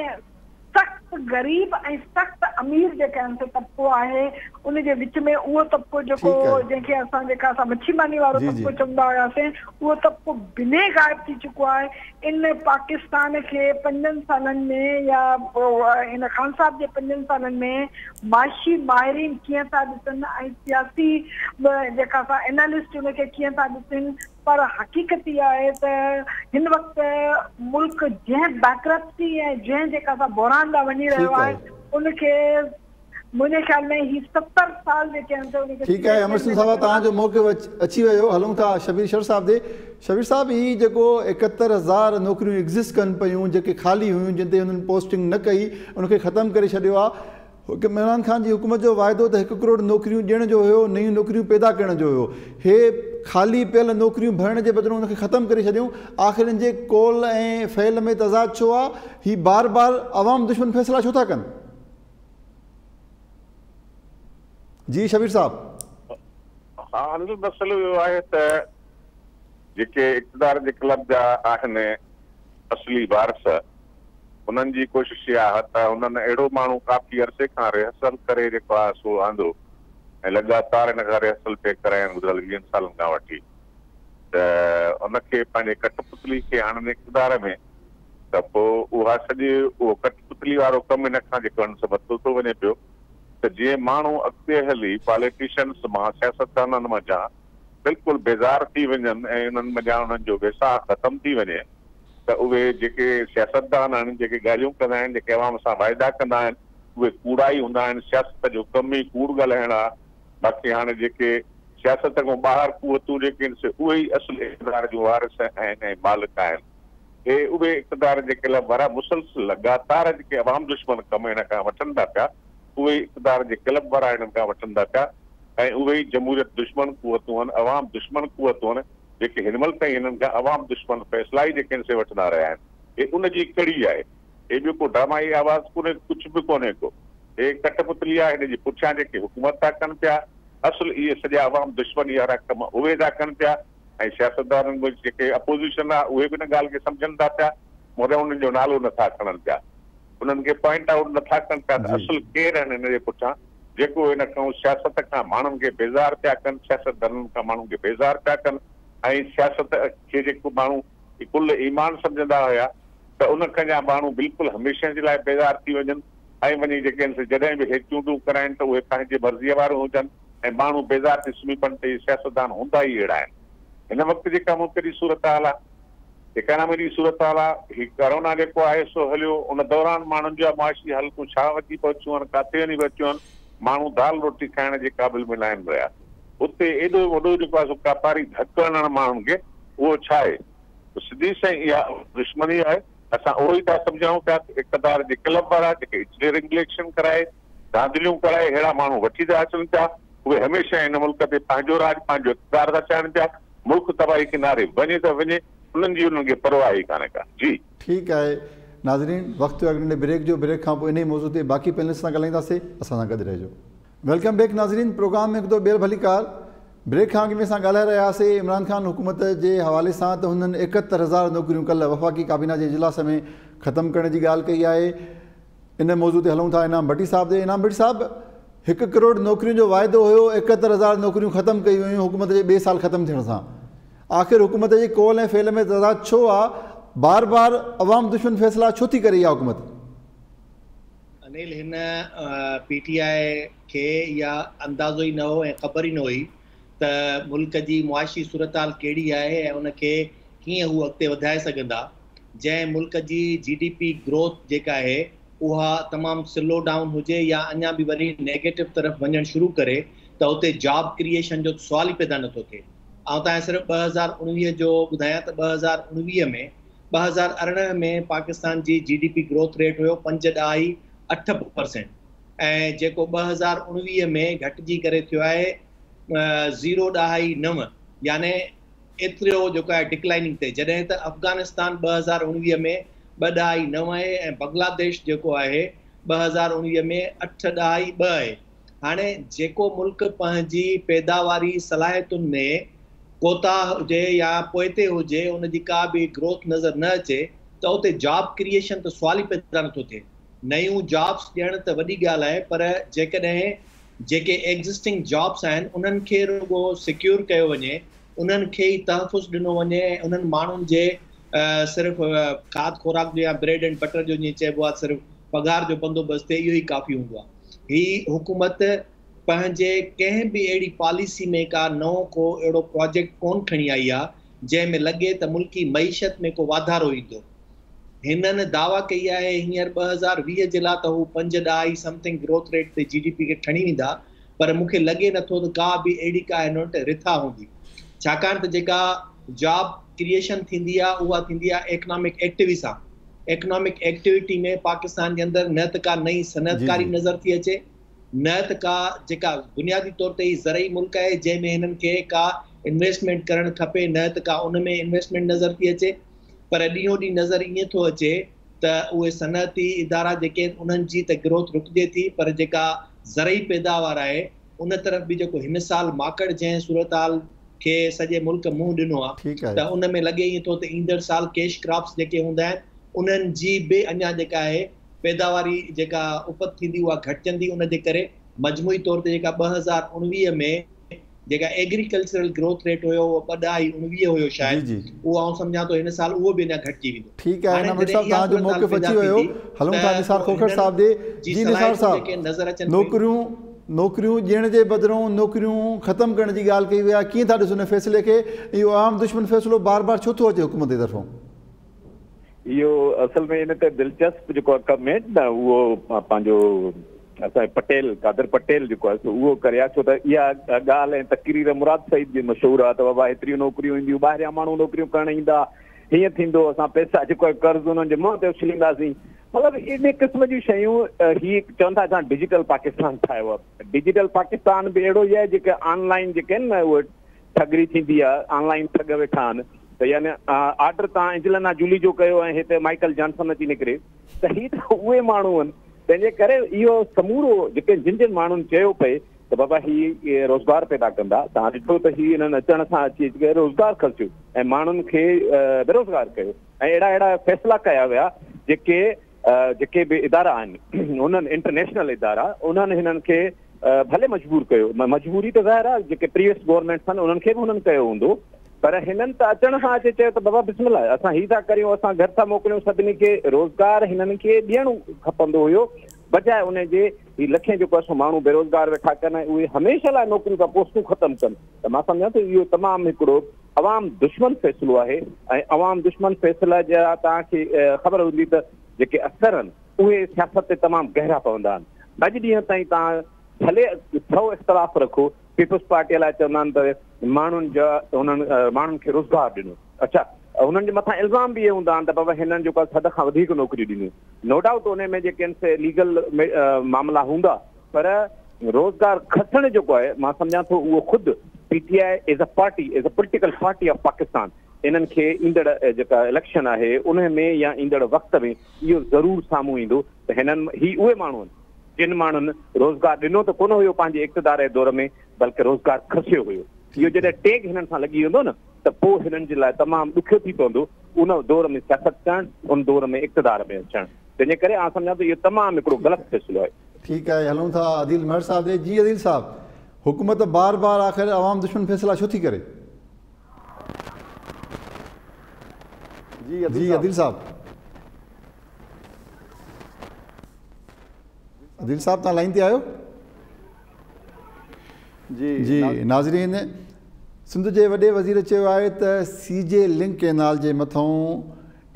سخت غريب ۽ سخت امير جيڪي آهن سي طبقو آهي ان جي وچ ۾ اهو طبقو جيڪو جنهن کي اسان جيڪا اسان مڇي ماني وارو طبقو چوندا هياسين اهو طبقو بنهه غائب ٿي چڪو آهي. ان پاڪستان کي پنجن سالن ۾ يا ان خان صاحب جي پنجن سالن ۾ معاشي ماهرين ڪيئن ٿا ڏسن ۽ سياسي جيڪا سا اينالسٽ ان کي ڪيئن ٿا ڏسن پر حقيقت اها آهي ته هن وقت ملڪ جنهن بينڪرپسي ۽ جنهن جيڪا سا بحران ڏانهن وڃي رهيو آهي ان کي منهنجي خيال ۾ هي 70 سال جيڪي آهن سي ان کي ٺيڪ آهي امر سنگهه صاحب توهان جو موقعو اچي ويو هلون ٿا شبير شر صاحب ڏي شبير صاحب هي جيڪو 71,000 نوڪريون ايگزسٽ ڪن پيون جيڪي خالي هيون جن تي هنن پوسٽنگ نه ڪئي ان کي ختم ڪري ڇڏيو آهي عمران خان جي حڪومت جو واعدو ته 1 ڪروڙ نوڪريون ڏيڻ جو هيو نيون نوڪريون پيدا ڪرڻ جو هيو هي خالي پيل نوڪريون ڀرڻ جي بدران ان کي ختم ڪري ڇڏيون آخر ان جي قول ۽ فعل ۾ تضاد ڇو آهي هي بار بار عوام دشمن فيصلا ڇو ٿا ڪن؟ جي شبير صاحب. ها انيل مسئلو اهو آهي ته جيڪي اقتدار جي ڪلب جا آهن اصلي وارث انهن جي ڪوشش اها آهي ته هنن اهڙو ماڻهو ڪافي عرصي کان ريهرسل ڪري جيڪو آهي سو آندو ۽ لڳاتار هن کان ريهرسل پئي ڪرايائين گذريل 20 سالن کان وٺي ته ان کي پنهنجي ڪٺ پتلي کي آڻن اقتدار ۾ ته پوء اها سڄي اهو ڪٺ پتلي وارو ڪم هن کان جيڪو آهي سو ورتو ٿو وڃي پيو ته جيئن ماڻهو اڳتي هلي پاليٽيشنس مان سياستدانن منجهان بلڪل بيزار ٿي وڃن ۽ انهن منجهان انهن جو ويساهه ختم ٿي وڃي ته اهي جيڪي سياستدان آهن جيڪي ڳالهيون ڪندا آهن جيڪي عوام سان واعدا ڪندا آهن اهي ڪوڙا ئي هوندا آهن سياست جو ڪم ئي ڪوڙ ڳالهائڻ آهي باقي هاڻي جيڪي سياست کان ٻاهر قوتون جيڪي آهن سي اهي ئي اصل اقتدار جون وارث آهن ۽ مالڪ آهن. هي اهي اقتدار جي ڪلب وارا مسلسل لڳاتار جيڪي عوام دشمن ڪم هن کان وٺن ٿا پيا اهي ئي اقتدار جي ڪلب وارا هنن کان وٺن ٿا پيا ۽ اهي ئي جمهوريت دشمن قوتون آهن عوام دشمن قوتون آهن جيڪي هن مهل تائين هنن کان عوام دشمن فيصلا ئي جيڪي آهن سي وٺندا رهيا آهن هي ان جي ڪڙي آهي هي ٻيو ڪو ڊرامائي آواز ڪونهي ڪجهه به ڪونهي ڪو هي ڪٺ پتلي آهي هن جي پٺيان جيڪي حڪومت ٿا ڪن پيا اصل اهي سڄا عوام دشمني وارا ڪم اهي ٿا ڪن پيا ۽ سياستدانن به جيڪي اپوزيشن آ اهي به ان ڳالهه کي سمجهن ٿا پيا مگر انهن جو نالو نه ٿا کڻن پيا انهن کي پوائنٽ آئوٽ نه ٿا ڪن پيا ته اصل ڪير آهن هن جي پٺيان جيڪو هن کان سياست کان ماڻهن کي بيزار پيا ڪن سياستدانن کان ماڻهن کي بيزار پيا ڪن ۽ سياست کي جيڪو ماڻهو ڪل ايمان سمجهندا هيا ته ان کان جا ماڻهو بلڪل هميشه جي لاء بيزار ٿي وڃن ۽ وڃي جيڪي آهن سي جڏهن به هي چونڊون ڪرائين ته اهي پنهنجي مرضيء وارو هجن ۽ ماڻهو بيزار ٿي سمهي پون ته اهي سياستدان هوندا ئي اهڙا آهن. هن وقت جيڪا ملڪ جي صورتحال آهي، اڪانامي جي صورتحال آهي، هي ڪورونا جيڪو آهي سو هليو، ان دوران ماڻهن جا معاشي حالتون ڇا وڃي پهچيون آهن، ڪاٿي وڃي پهچيون آهن، ماڻهو دال روٽي کائڻ جي قابل به ناهن رهيا. اتي ايڏو وڏو جيڪو آهي سو ڪاپاري ڌڪ هڻڻ ماڻهن کي، اهو ڇا آهي؟ سڌي سنئين اها دشمني آهي. असां उहो ई था सम्झाऊं पिया त इक़्तिदार जे क्लब वारा जेके इंजीनियरिंग इलेक्शन कराए, धांधलियूं कराए अहिड़ा माण्हू वठी था अचनि पिया, उहे हमेशह हिन मुल्क ते पंहिंजो राज, पंहिंजो इक़्तिदार था चाहिनि पिया। मुल्क तबाही किनारे वञे त वञे, उन्हनि जी उन्हनि खे परवाह ई कान्हे का। जी ठीकु आहे नाज़रीन, वक़्तु आहे नंढे ब्रेक जो। ब्रेक खां पोइ इन ई मौज़ू ते बाक़ी पैनलिस्ट सां ॻाल्हाईंदासीं, असां सां गॾु रहिजो। Welcome back नाज़रीन, प्रोग्राम में हिकु दफ़ो ॿीहर भलीकार। ब्रेक खां अॻु में असां ॻाल्हाए रहिया हुआसीं इमरान ख़ान हुकूमत जे हवाले सां त हुननि 71,000 नौकरियूं कल्ह वफ़ाक़ी काबीना जे इजलास में ख़तमु करण जी ॻाल्हि कई आहे। इन मौज़ू ते हलूं था इनाम भट्टी साहब ते। इनाम भट्टी साहब, 1 करोड़ नौकरियुनि जो वाइदो हुयो, 71,000 नौकरियूं ख़तमु कई वयूं हुकूमत जे ॿिए साल ख़तमु थियण सां। आख़िर हुकूमत जे कौल ऐं फ़ेल में तज़ाद छो आहे? बार बार अवाम दुश्मन फ़ैसिला छो थी करे इहा हुकूमत? अनिल, हिन पीटीआई खे इहा अंदाज़ो ई न हो ऐं ख़बर ई न हुई त मुल्क जी मुआशी सूरत हाल कहिड़ी आहे ऐं उनखे कीअं हू अॻिते वधाए सघंदा। जंहिं मुल्क जी जीडीपी ग्रोथ जेका आहे उहा तमामु स्लो डाउन हुजे या अञा बि वरी नेगेटिव तरफ़ वञणु शुरू करे त उते जॉब क्रिएशन जो सुवाल ई पैदा नथो थिए। ऐं तव्हां सिर्फ़ 2019 जो ॿुधायां त 2019 में 2018 में पाकिस्तान जी जीडीपी ग्रोथ रेट हुयो 5.8% ऐं जेको 2019 में घटिजी करे थियो आहे 0.9, यानी एतिरो जेको आहे डिक्लाइनिंग ते। जॾहिं त अफ़गानिस्तान 2019 में 2.9 आहे ऐं बांग्लादेश जेको आहे 2019 में 8.2 आहे। हाणे जेको मुल्क पंहिंजी पैदावारी सलाहियतुनि में कोता हुजे या पोइते हुजे, उनजी का बि ग्रोथ नज़र न अचे त उते जॉब क्रिएशन त सुवाल ई पैदा नथो थिए। नयूं जॉब्स ॾियण त वॾी ॻाल्हि आहे, पर जेकॾहिं जेके एग्ज़िस्टिंग जॉब्स आहिनि उन्हनि खे रुगो सिक्योर कयो वञे, उन्हनि खे ई तहफ़ुज़ ॾिनो वञे ऐं उन्हनि माण्हुनि जे सिर्फ़ खाद ख़ुराक जो या ब्रेड एंड बटर जो जीअं चइबो आहे सिर्फ़ पघार जो बंदोबस्तु थिए, इहो ई काफ़ी हूंदो आहे। हीअ हुकूमत पंहिंजे कंहिं बि अहिड़ी पॉलिसी में का नओं को अहिड़ो प्रोजेक्ट कोन खणी आई आहे जंहिं में लॻे त मुल्की मईशत में को वाधारो ईंदो। हिननि दावा कई आहे हींअर 2020 जे लाइ त हू 5.5 समथिंग ग्रोथ रेट ते जीडीपी खे खणी वेंदा, पर मूंखे लॻे नथो त का बि अहिड़ी का हिन वटि रिथा हूंदी, छाकाणि त जेका जॉब क्रिएशन थींदी आहे उहा थींदी आहे इकनॉमिक एक्टिविटी सां। इकनॉमिक एक्टिविटी में पाकिस्तान जे अंदरि न त का नई सनअतकारी नज़र थी अचे, न त का जेका बुनियादी तौर ते ही ज़रई मुल्क आहे जंहिं में हिननि खे का इन्वेस्टमेंट करणु खपे, न त का उन में इन्वेस्टमेंट नज़र थी अचे। पर ॾींहों ॾींहुं नज़र ईअं थो अचे त उहे सनअती इदारा जेके आहिनि उन्हनि जी त ग्रोथ रुकिजे थी, पर जेका ज़रई पैदावार आहे उन तरफ़ बि जेको हिन साल माकड़ जंहिं सूरत हाल खे सॼे मुल्क मुंहुं ॾिनो आहे त उन में लॻे ईअं थो त ईंदड़ साल कैश क्रॉप्स जेके हूंदा आहिनि उन्हनि जी बि अञा जेका आहे पैदावारी जेका उपत थींदी उहा घटिजंदी। उनजे करे मजमूई तौर ते जेका 2019 में जेका एग्रीकल्चरल ग्रोथ रेट हुयो उहो 2.19 हुयो शायदि, उहो आउं सम्झां थो हिन साल उहो बि अञा घटिजी वेंदो। ठीकु आहे इनाम साहब, तव्हांजो मौक़िफ़ अची वियो। हलूं था निसार खोखर साहब ॾे। जी निसार साहब, नौकरियूं नौकरियूं ॾियण जे बदिरां नौकरियूं ख़तमु करण जी ॻाल्हि कई वई आहे, कीअं था ॾिसो हिन फ़ैसिले खे? इहो आम दुश्मन फ़ैसिलो बार बार छो थो अचे हुकूमत जी तरफ़ों? इहो असल में इन ते दिलचस्प जेको कम आहे न, उहो पंहिंजो असांजो पटेल, कादर पटेल जेको आहे उहो करे आहे, छो त इहा ॻाल्हि ऐं तकरीर मुराद सईद जी मशहूरु आहे त बाबा हेतिरियूं नौकरियूं ईंदियूं, ॿाहिरियां माण्हू नौकरियूं करणु ईंदा, हीअं थींदो, असां पैसा जेको आहे कर्ज़ उन्हनि जे मुंहं ते उछलींदासीं। मतिलबु इन क़िस्म जूं शयूं हीअ चवनि था असां डिजिटल पाकिस्तान ठाहियो आहे। डिजिटल पाकिस्तान बि अहिड़ो ई आहे जेके ऑनलाइन जेके आहिनि न उहे ठगरी थींदी आहे, ऑनलाइन ठग वेठा आहिनि त यानी आर्डर तव्हां एंजलिना जूली जो कयो ऐं हिते माइकल जॉनसन अची निकिरे, त हीअ त उहे माण्हू आहिनि। तंहिंजे करे इहो समूरो जेके जिन जिन माण्हुनि चयो पई त बाबा हीअ रोज़गार पैदा कंदा, तव्हां ॾिठो त हीअ हिननि अचण सां अची करे रोज़गार खर्चियो ऐं माण्हुनि खे बेरोज़गार कयो ऐं अहिड़ा अहिड़ा फ़ैसिला कया विया जेके जेके बि इदारा आहिनि उन्हनि इंटरनेशनल इदारा उन्हनि हिननि खे भले मजबूर कयो, मजबूरी त ज़ाहिर आहे जेके प्रीवियस गवर्नमेंट्स आहिनि उन्हनि खे बि हुननि कयो हूंदो, पर हिननि त अचण सां अचे चयो त बाबा बिस्मिल्लाह असां हीअ था करियूं, असां घर था मोकिलियूं सभिनी खे, रोज़गार हिननि खे ॾियणो खपंदो हुयो, बजाए उन जे हीअ लखें जेको आहे सो माण्हू बेरोज़गार वेठा कनि ऐं उहे हमेशह लाइ नौकरियूं खां पोस्टूं ख़तमु कनि। त मां सम्झां थो इहो तमामु हिकिड़ो अवाम दुश्मन फ़ैसिलो आहे ऐं अवाम दुश्मन फ़ैसिला जा तव्हांखे ख़बर हूंदी त जेके असर आहिनि उहे सियासत ते तमामु गहरा पवंदा आहिनि। अॼु ॾींहं ताईं तव्हां भले सौ इख़्तिलाफ़ रखो, पीपल्स पार्टीअ लाइ चवंदा आहिनि त माण्हुनि जा हुननि माण्हुनि खे रोज़गार ॾिनो, अच्छा هنن جي مٿان الزام به اهي هوندا آهن ته بابا هنن جيڪو آهي حد کان وڌيڪ نوڪريون ڏنيون. نو ڊائوٽ انهي ۾ جيڪي آهن سي ليگل معاملا هوندا پر روزگار کسڻ جيڪو آهي مان سمجهان ٿو اهو خود P T I as a party as a political party of Pakistan انهن کي ايندڙ جيڪا اليڪشن آهي انهي ۾ يا ايندڙ وقت ۾ اهو ضرور سامهون ايندو ته هنن هي اهي ماڻهو آهن جن ماڻهن روزگار ڏنو ته ڪونه هيو پنهنجي اقتدار جي دور ۾ بلڪه روزگار کسيو هيو. اهو جڏهن ٽيگ هنن سان لڳي ويندو نه ته پوء هنن جي لاء تمام ڏکيو ٿي پوندو ان دور ۾ سياست ڪرڻ، ان دور ۾ اقتدار ۾ اچڻ. تنهن جي ڪري آئون سمجهان ٿو اهو تمام هڪڙو غلط فيصلو آهي. ٺيڪ آهي هلون ٿا عديل مهر صاحب ڏي. جي عديل صاحب حڪومت بار بار آخر عوام دشمن فيصلا ڇو ٿي ڪري؟ جي عديل صاحب. عديل صاحب توهان لائين تي آهيو؟ جي ناظرين سنڌ جي وڏي وزير چيو آهي ته سي جي لنڪ ڪئنال جي مٿئون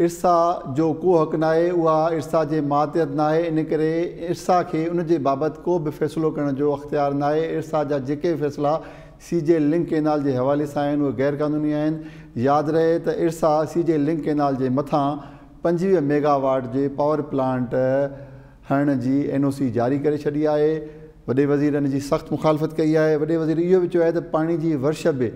ارسا جو ڪو حق ناهي اها ارسا جي ماتحت ناهي ان ڪري ارسا کي ان جي بابت ڪو به فيصلو ڪرڻ جو اختيار ناهي ارسا جا جيڪي به فيصلا سي جي لنڪ ڪئنال جي حوالي سان آهن اهي غير قانوني آهن ياد رهي ته ارسا سي جي لنڪ ڪئنال جي مٿان 25 ميگا واٽ جي پاور پلانٽ هڻڻ جي اين او سي جاري ڪري ڇڏي آهي، وڏي وزير ان جي سخت مخالفت ڪئي آهي، وڏي وزير اهو به چيو آهي ته پاڻي جي ورش به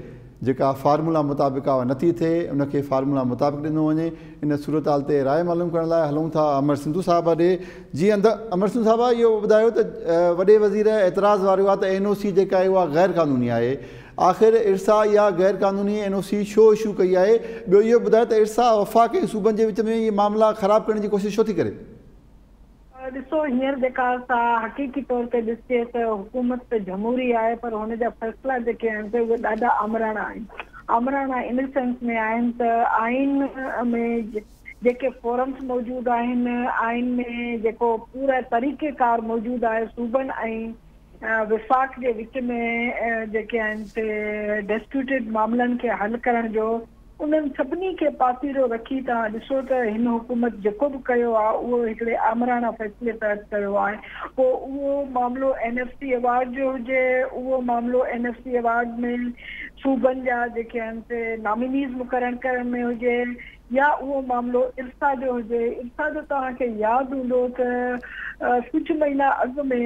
جيڪا فارمولا مطابق آهي اها نٿي ٿئي، ان کي فارمولا مطابق ڏنو وڃي، ان صورتحال تي راء معلوم ڪرڻ لاء هلون ٿا امر سنڌو صاحب ڏي، جي امر سنڌو صاحب اهو ٻڌايو ته وڏي وزير اعتراض واريو آهي ته اين او سي جيڪا آهي اها غير قانوني آهي، آخر ارسا اها غير قانوني اين او سي ڇو اشو ڪئي آهي، ٻيو اهو به ٻڌايو ته ارسا وفاق ۽ صوبن جي وچ ۾ اهي معاملا خراب ڪرڻ جي ڪوشش ڇو ٿي ڪري؟ ڏسو هينئر جيڪا سا حقيقي طور تي ڏسجي ته حڪومت ته جمهوري آهي پر هن جا فيصلا جيڪي آهن سي اهي ڏاڍا آمراڻا آهن. آمراڻا ان سينس ۾ آهن ته آئين ۾ جيڪي فورمز موجود آهن، آئين ۾ جيڪو پورا طريقي ڪار موجود آهي صوبن ۽ وفاق جي وچ ۾ جيڪي آهن سي ڊسپيوٽيڊ معاملن کي حل ڪرڻ جو انهن سڀني کي پاسيرو رکي توهان ڏسو ته هن حڪومت جيڪو به ڪيو آهي اهو هڪڙي آمراڻا فيصلي تحت ڪيو آهي پوء اهو معاملو اين ايف سي ايوارڊ جو هجي اهو معاملو اين ايف سي ايوارڊ ۾ صوبن جا جيڪي آهن سي نامينيز مقرر ڪرڻ ۾ هجي يا اهو معاملو ارسا جو هجي، ارسا جو توهان کي ياد هوندو ته ڪجهه مهينا اڳ ۾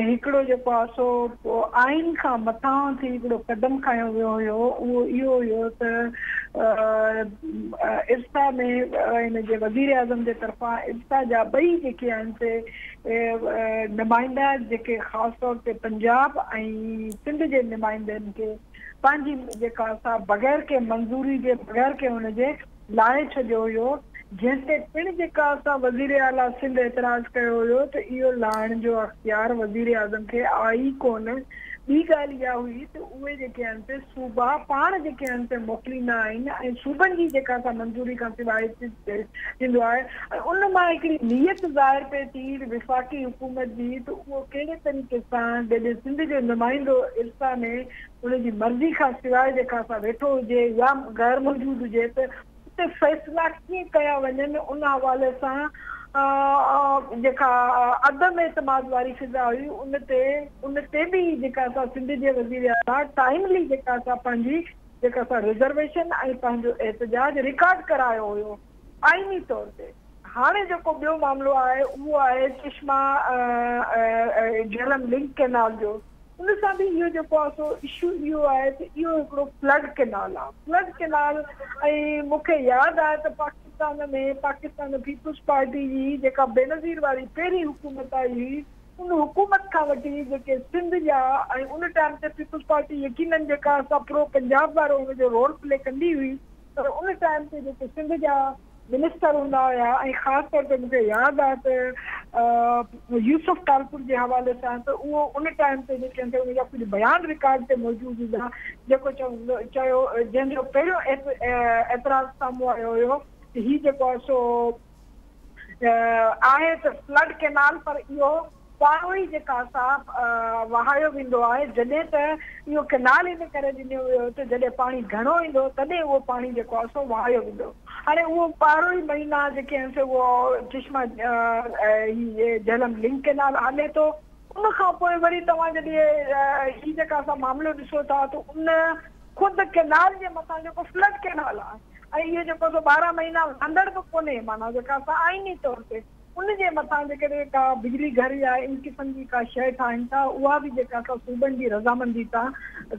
هڪڙو جيڪو آهي سو آئين کان مٿانهون ٿي هڪڙو قدم کنيو ويو هيو اهو اهو هيو ته ارسا ۾ هن جي وزيراعظم جي طرفان ارسا جا ٻئي جيڪي آهن سي نمائندا جيڪي خاص طور تي پنجاب ۽ سنڌ جي نمائندن کي پنهنجي جيڪا سا بغير ڪنهن منظوري جي بغير ڪنهن ان جي لاهي ڇڏيو هيو جنهن تي پڻ جيڪا سا وزير اعليٰ سنڌ اعتراض ڪيو هيو ته اهو لاهڻ جو اختيار وزير اعظم کي آهي ئي ڪونه ٻي ڳالهه اها هئي ته اهي جيڪي آهن سي صوبا پاڻ جيڪي آهن سي موڪليندا آهن ۽ صوبن جي جيڪا سا منظوري کان سواء ٿيندو آهي ۽ ان مان هڪڙي نيت ظاهر پئي ٿي وفاقي حڪومت جي ته اهو ڪهڙي طريقي سان جڏهن سنڌ جو نمائندو ارسا ۾ ان جي مرضي کان سواء جيڪا سا ويٺو هجي يا غير موجود هجي ته اتي فيصلا ڪيئن ڪيا وڃن ان حوالي سان جيڪا عدم اعتماد واري فضا هئي ان تي ان تي به جيڪا سا سنڌ جي وزير اعليٰ ٽائيملي جيڪا سا پنهنجي جيڪا سا رزرويشن ۽ پنهنجو احتجاج رڪارڊ ڪرايو هيو آئيني طور تي هاڻي جيڪو ٻيو معاملو آهي اهو آهي چشما جهلم لنڪ ڪينال جو ان سان به اهو جيڪو آهي سو اشو اهو آهي ته اهو هڪڙو فلڊ ڪينال آهي فلڊ ڪينال ۽ مون کي ياد آهي ته پاڪستان ۾ پاڪستان پيپلز پارٽي جي جيڪا بينظير واري پهرين حڪومت آئي هئي ان حڪومت کان وٺي جيڪي سنڌ جا ۽ ان ٽائيم تي پيپلز پارٽي يقينن جيڪا سا پرو پنجاب وارو ان جو رول پلي ڪندي هئي پر ان ٽائيم تي جيڪي سنڌ جا منسٽر هوندا هيا ۽ خاص طور تي مون کي ياد آهي ته يوسف ٽالپر جي حوالي سان ته اهو ان ٽائيم تي جيڪي آهن ان جا ڪجهه بيان رڪارڊ تي موجود هوندا جيڪو چوندو چيو جنهن جو پهريون اعتراض سامهون آيو هيو ته هي جيڪو آهي سو آهي ته فلڊ ڪينال پر اهو پاڻو ئي جيڪا سا وهايو ويندو آهي جڏهن ته اهو ڪئنال ان ڪري ڏنو ويو ته جڏهن پاڻي گهڻو ايندو تڏهن اهو پاڻي جيڪو آهي سو وهايو ويندو هاڻي اهو ٻارهو ئي مهينا جيڪي آهن سي اهو چشما هي جهلم لنڪ ڪئنال هلي ٿو ان کان پوء وري توهان جڏهن هي جيڪا اسان معاملو ڏسو ٿا ته ان خود ڪئنال جي مٿان جيڪو فلڊ ڪئنال آهي. ۽ اهو جيڪو سو 12 مهينا وهندڙ به ڪونهي، معنيٰ جيڪا سا آئيني طور تي ان جي مٿان جيڪڏهن ڪا بجلي گهر يا ان قسم جي ڪا شيء ٺاهين ٿا، اها به جيڪا سا صوبن جي رضامندي تان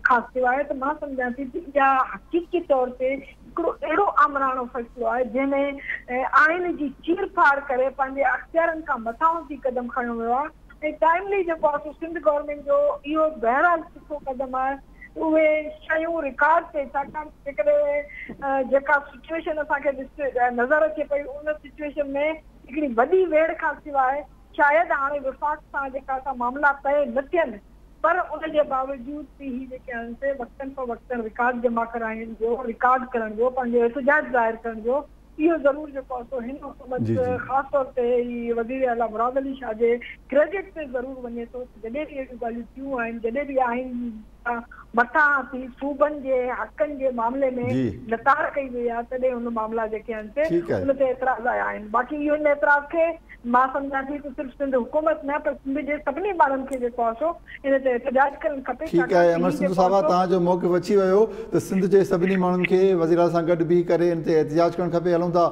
کان سواء، ته مان سمجهان ٿي ته اها حقيقي طور تي هڪڙو اهڙو آمراڻو فيصلو آهي، جنهن ۾ آئين جي چير ڦاڙ ڪري پنهنجي اختيارن کان مٿانهون ٿي قدم کنيو ويو آهي. ۽ ٽائيملي جيڪو آهي سو سنڌ گورنمينٽ جو اهو بهرحال سٺو قدم آهي ته اهي شيون رڪارڊ تي، ڇاڪاڻ ته جيڪڏهن جيڪا سچوئيشن اسان کي نظر اچي پئي، ان سچوئيشن ۾ هڪڙي وڏي ويڙهه کان سواء شايد هاڻي وفاق سان جيڪا سا معاملا طئي نه ٿين، پر ان جي باوجود به هي جيڪي آهن سي وقتن فوقتن رڪارڊ جمع ڪرائڻ جو، رڪارڊ ڪرڻ جو، پنهنجو احتجاج ظاهر ڪرڻ جو، اهو ضرور جيڪو آهي سو هن حڪومت، خاص طور تي هي وزير اعليٰ مراد علي شاهه جي ڪريڊٽ تي ضرور وڃي ٿو ته جڏهن به اهڙيون ڳالهيون ٿيون آهن، جڏهن به آئين کان مٿان ٿي صوبن جي حقن جي معاملي ۾ لتاڙ ڪئي وئي آهي، تڏهن ان معاملا جيڪي آهن سي ان تي اعتراض آيا آهن. باقي اهو ان اعتراض کي مان سمجهان ٿي ته صرف سنڌ حڪومت نه پر سنڌ جي سڀني ماڻهن کي جيڪو آهي سو ان تي احتجاج ڪرڻ کپي. ٺيڪ آهي امر سنڌو صاحبه، توهان جو موقف اچي ويو ته سنڌ جي سڀني ماڻهن کي وزيراعظم سان گڏ بيهي ڪري ان تي احتجاج ڪرڻ کپي. هلون ٿا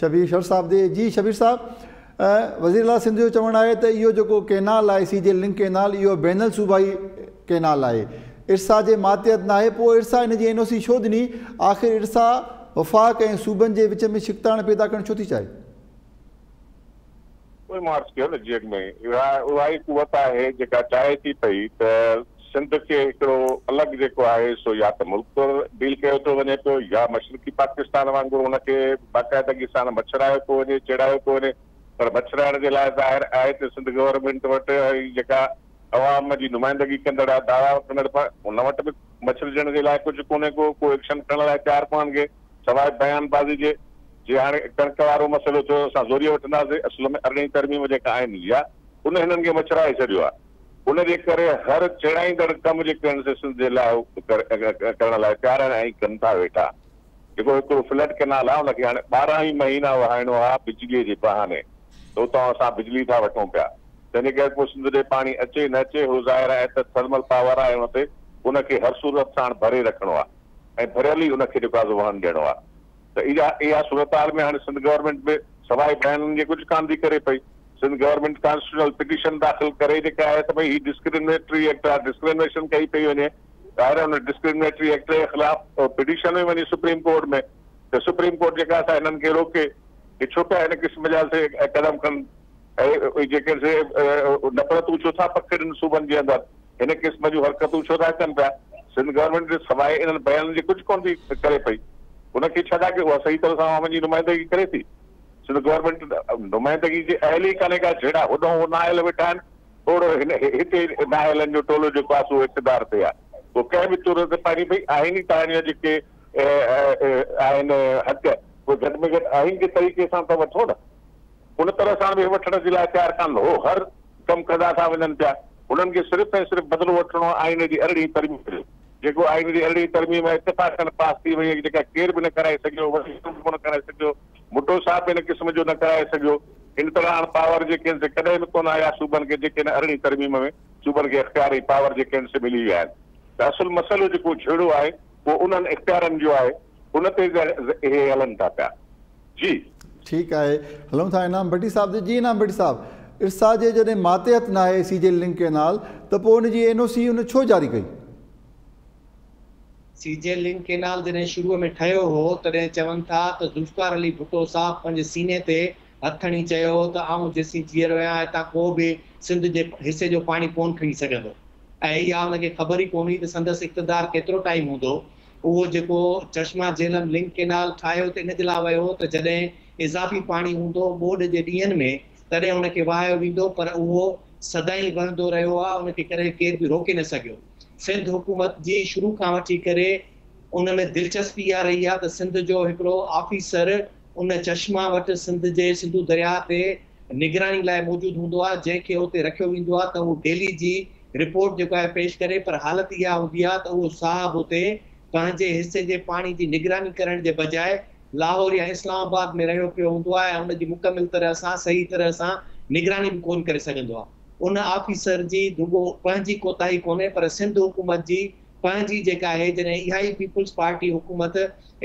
شبير شر صاحب ڏي. جي شبير صاحب، وزيراعليٰ سنڌ جو چوڻ آهي ته اهو جيڪو ڪينال آهي سي جي لنڪ ڪينال، اهو بين الصوبائي ڪينال آهي، ارسا جي ماتحت ناهي، پوء ارسا ان جي اين او سي ڇو ڏني؟ آخر ارسا وفاق ۽ صوبن جي وچ ۾ ڇڪتاڻ پيدا ڪرڻ ڇو ٿي چاهي؟ اهو مان عرض ڪيو نه، جي اڳ ۾ اها اها ئي قوت آهي جيڪا چاهي ٿي پئي ته سنڌ کي هڪڙو الڳ جيڪو آهي سو يا ته ملڪ طور ڊيل ڪيو ٿو وڃي پيو يا مشرقي پاڪستان وانگر ان کي باقاعدگي سان مڇرايو پيو وڃي، چيڙايو پيو وڃي. پر مڇرائڻ جي لاء ظاهر آهي ته سنڌ گورنمينٽ وٽ ۽ جيڪا عوام جي نمائندگي ڪندڙ آهي، دعويٰ ڪندڙ ان وٽ به مڇرجڻ جي لاء ڪجهه ڪونهي ڪو، ڪو ايڪشن کڻڻ لاء تيار ڪونهن ڪي سواء بيان بازي جي. جي هاڻي ڪڻڪ وارو مسئلو ٿيو، اسان زوريء وٺنداسين، اصل ۾ ارڙهين ترميم جيڪا آئين جي آهي، ان هنن کي مڇرائي ڇڏيو آهي. ان جي ڪري هر چيڙائيندڙ ڪم جيڪي آهن سي سنڌ جي لاء هو ڪرڻ لاء تيار آهن ۽ ڪن ٿا ويٺا. جيڪو هڪڙو فلڊ ڪئنال آهي، ان کي هاڻي 12 ئي مهينا وهائڻو آهي بجليء جي بهاني ته اتان اسان بجلي ٿا وٺون پيا. تنهن جي ڪري پوء سنڌ ڏي پاڻي اچي نه اچي، هو ظاهر آهي ته ٿرمل پاور آهي ان تي، ان کي هر صورت ساڻ ڀري رکڻو آهي ۽ ڀريل ئي ان کي جيڪو آهي سو وهڻ ڏيڻو آهي. ته اها اها صورتحال ۾ هاڻي سنڌ گورنمينٽ به سواء بيانن جي ڪجهه ڪانه ٿي ڪري پئي. سنڌ گورنمينٽ ڪانسٽيٽيوشنل پٽيشن داخل ڪري جيڪا آهي ته ڀئي هي ڊسڪرمنيٽري ايڪٽ آهي، ڊسڪرمنيشن ڪئي پئي وڃي. ظاهر آهي ان ڊسڪرمنيٽري ايڪٽ جي خلاف پٽيشن به وڃي سپريم ڪورٽ ۾ ته سپريم ڪورٽ جيڪا سا هنن کي روڪي ڪي ڇو پيا هن قسم جا سي قدم کڻن ۽ جيڪي سي نفرتون ڇو ٿا پکيڙن صوبن جي اندر. هن قسم جون حرڪتون ڇو ٿا ڪن پيا؟ سنڌ گورنمينٽ سواء انهن بيانن جي ڪجهه ڪونه ٿي ڪري پئي. ان کي ڇا ٿا ڪي اها صحيح طرح سان عوام جي نمائندگي ڪري ٿي؟ سنڌ گورنمينٽ نمائندگي جي اهل ئي ڪانهي ڪا، جهڙا هوڏانهن هو نااهل ويٺا آهن، اوهڙو هن هتي نااهلن جو ٽولو جيڪو آهي سو اقتدار تي آهي. پوء ڪنهن به طور تي پنهنجي ڀئي آئيني توهان جا جيڪي آهن حق، اهي گهٽ ۾ گهٽ آئين جي طريقي سان ته وٺو نه. ان طرح سان به وٺڻ جي لاء تيار ڪانه هو. هر ڪم ڪندا ٿا وڃن پيا. هنن کي صرف ۽ صرف بدلو وٺڻو آهي آئين جي ارڙهين ترميم جو. جيڪو آئين جي ارڙهين ترميم اتفاقاً پاس ٿي وئي جيڪا ڪير به نه ڪرائي سگهيو، وزير به ڪونه ڪرائي سگهيو، ڀٽو صاحب به ان قسم جو نه ڪرائي سگهيو. ان طرح هاڻ پاور جيڪي آهن سي ڪڏهن به ڪونه آيا صوبن کي جيڪي هن ارڙهين ترميم ۾ صوبن کي اختيار ۽ پاور جيڪي آهن سي ملي ويا آهن ته اصل مسئلو جيڪو جهيڙو آهي اهو انهن اختيارن جو آهي ان تي اهي هلن ٿا پيا. جي. ٺيڪ آهي هلون ٿا انعام ڀٽي صاحب تي. جي انعام ڀٽي صاحب، ارسا جي جڏهن ماتحت ناهي سي جي لنڪ ڪينال ته پوء ان جي اين او سي ان ڇو جاري ڪئي؟ سي جي لنڪ ڪينال جڏهن شروع ۾ ٺهيو هو تڏهن چون ٿا ته ذوالفقار علي ڀٽو صاحب پنهنجي سيني تي هٿ هڻي چيو هو ته آئون جيسين جيئرو آهيان هتان ڪو به سنڌ جي حصي جو پاڻي ڪونه کڻي سگهندو ۽ اها ان کي خبر ئي ڪونه هئي ته سندس اقتدار ڪيترو ٽائيم هوندو. اهو جيڪو چشما جهلم لنڪ ڪينال ٺاهيو ته ان جي لاء ويو هو ته جڏهن اضافي پاڻي هوندو ٻوڏ جي ڏينهن ۾ تڏهن ان کي وهايو ويندو پر اهو سدائين وهندو رهيو آهي ان کي ڪڏهن ڪير به روڪي نه سگهيو. سنڌ حڪومت جي شروع کان وٺي ڪري ان ۾ دلچسپي اها رهي آهي ته سنڌ جو هڪڙو آفيسر ان چشما وٽ سنڌ جي سنڌو درياهه تي نگراني لاء موجود هوندو آهي جنهن کي اتي رکيو ويندو آهي ته هو ڊيلي جي رپورٽ جيڪو آهي پيش ڪري پر حالت اها هوندي آهي ته اهو صاحب اتي پنهنجي حصي جي پاڻي جي نگراني ڪرڻ جي بجاء لاهور يا اسلام آباد ۾ رهيو پيو هوندو آهي ۽ ان جي مڪمل طرح سان صحيح طرح سان نگراني به ڪونه ڪري سگهندو آهي. ان آفيسر جي رڳو پنهنجي ڪوتاهي ڪونهي پر سنڌ حڪومت جي پنهنجي جيڪا آهي جڏهن اها ئي پيپلز پارٽي حڪومت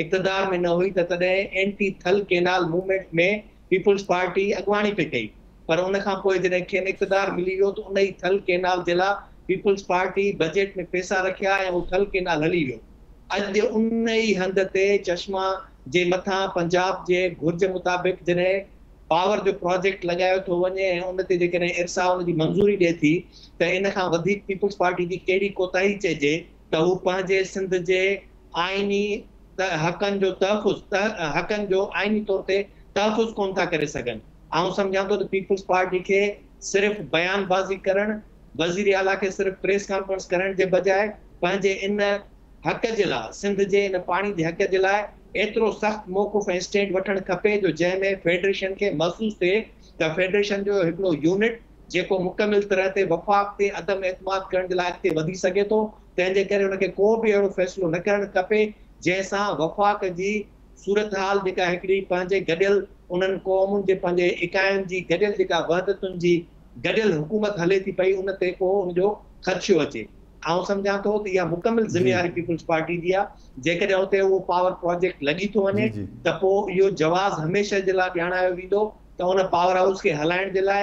اقتدار ۾ نه هئي ته تڏهن anti Thal canal movement ۾ peoples party اڳواڻي پئي ڪئي پر ان کان پوء جڏهن کين اقتدار ملي ويو ته ان ئي ٿل ڪينال جي لاء پيپلز پارٽي بجيٽ ۾ پئسا رکيا ۽ اهو ٿل ڪينال هلي ويو. اڄ ان ئي هنڌ تي چشما جي مٿان پنجاب جي گهرج مطابق جڏهن پاور جو پراجيڪٽ لڳايو ٿو وڃي ۽ ان تي جيڪڏهن ارسا ان جي منظوري ڏئي ٿي ته ان کان وڌيڪ پيپلز پارٽي جي ڪهڙي ڪوتاهي چئجي ته هو پنهنجي سنڌ جي آئيني حقن جو تحفظ حقن جو آئيني طور تي تحفظ ڪونه ٿا ڪري سگهن. آئون سمجهان ٿو ته پيپلز پارٽي کي صرف بيان بازي ڪرڻ، وزير اعليٰ کي صرف پريس ڪانفرنس ڪرڻ جي بجاء پنهنجي ان حق جي لاء، سنڌ جي ان پاڻي جي حق جي لاء ايترو سخت موقف ۽ اسٽينڊ وٺڻ کپي جو جنهن ۾ فيڊريشن کي محسوس ٿئي ته فيڊريشن جو هڪڙو يونٽ جيڪو مڪمل طرح تي وفاق تي عدم اعتماد ڪرڻ جي لاء اڳتي وڌي سگهي ٿو تنهن جي ڪري ان کي ڪو به اهڙو فيصلو نه ڪرڻ کپي جنهن سان وفاق جي صورتحال جيڪا هڪڙي پنهنجي گڏيل انهن قومن جي پنهنجي اڪائين جي گڏيل جيڪا وحدتن جي گڏيل حڪومت هلي ٿي پئي ان تي ڪو ان جو خدشو اچي. آئون سمجهان ٿو ته اها مڪمل ذميواري پيپلز پارٽي جي آهي جيڪڏهن اتي اهو پاور پراجيڪٽ لڳي ٿو وڃي ته پوء اهو جواز هميشه جي لاء ڄاڻايو ويندو ته ان پاور هائوس کي هلائڻ جي لاء